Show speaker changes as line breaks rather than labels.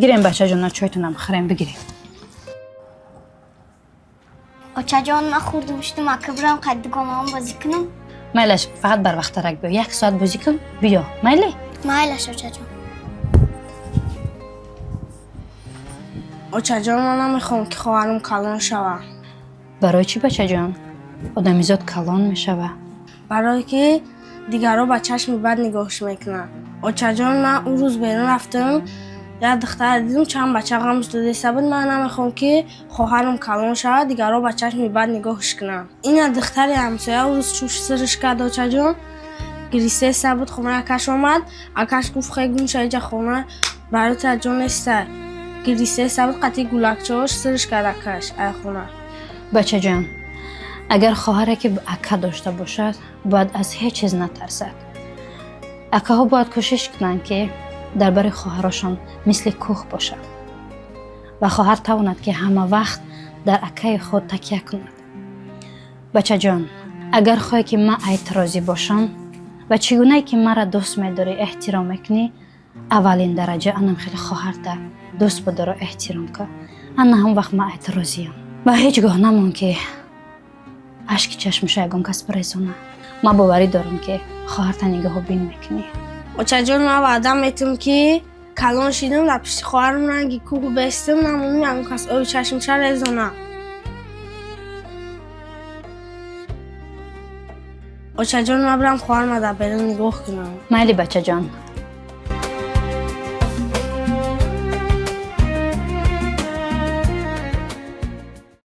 Гирем, бачаҷон, чойтонам хӯрем, бигирем.
Очаҷон, ман хурдум шудум, ака бирам қад дугонаам бозӣ кунам.
Майлаш, фақат барвақттарак биё, як соат бозӣ кун, биё, майли?
Майлаш, очаҷон.
Очаҷон, ман намехоҳам, ки хоҳарам калон шавад.
Барои чӣ, бачаҷон? Одамизод калон мешава.
Барое ки дигарро ба чашми бад нигоҳш мекунанд. Очаҷон, ман он рӯз берун рафтам, як духтара дидам, чанд бача ғамш додеста буд. Ман намехоҳам, ки хоҳарам калон шавад, дигарро ба чашми бад нигоҳш кунанд. Ина духтари ҳамсоя он рӯз чӯш сириш кард, очаҷон, гиристеста буд. Хона акаш омад, акаш гуфт: «Хе, гум ша, иҷа хона барои та ҷо неста». Гиристеста буд, қатъи гулакчаош сириш кард акаш ай хона.
Бачаҷон, агар хоҳаре ки ака дошта бошад, бояд аз ҳеҷ чиз натарсад. Акаҳо бояд кӯшиш кунанд, ки дар бари хоҳарошон мисли кӯҳ бошанд ва хоҳар тавонад, ки ҳама вақт дар акаи худ такя кунад. Бачаҷон, агар хоҳе, ки ман айт розӣ бошам ва чӣ гунае ки маро дӯст медорӣ, эҳтиром мекунӣ, аввалин дараҷа анам хеле хоҳарта дӯст бидоро, эҳтиром кун. Ана ҳам вақт ман айт розиям. Ва ҳеҷ гоҳ намон, ки ашки чашмаша ягон кас бирезона. Ман боварӣ дорам, ки хоҳарта нигоҳубин мекунӣ.
Очаҷон, ман ваъда метам, ки калон шидам, дар пишти хоҳарам ранги кӯҳ бестам, намонам ягон кас оби чашмша резона. Очаҷон, ман бирам хоҳарма дар берун нигоҳ кунам.
Майли, бачаҷон.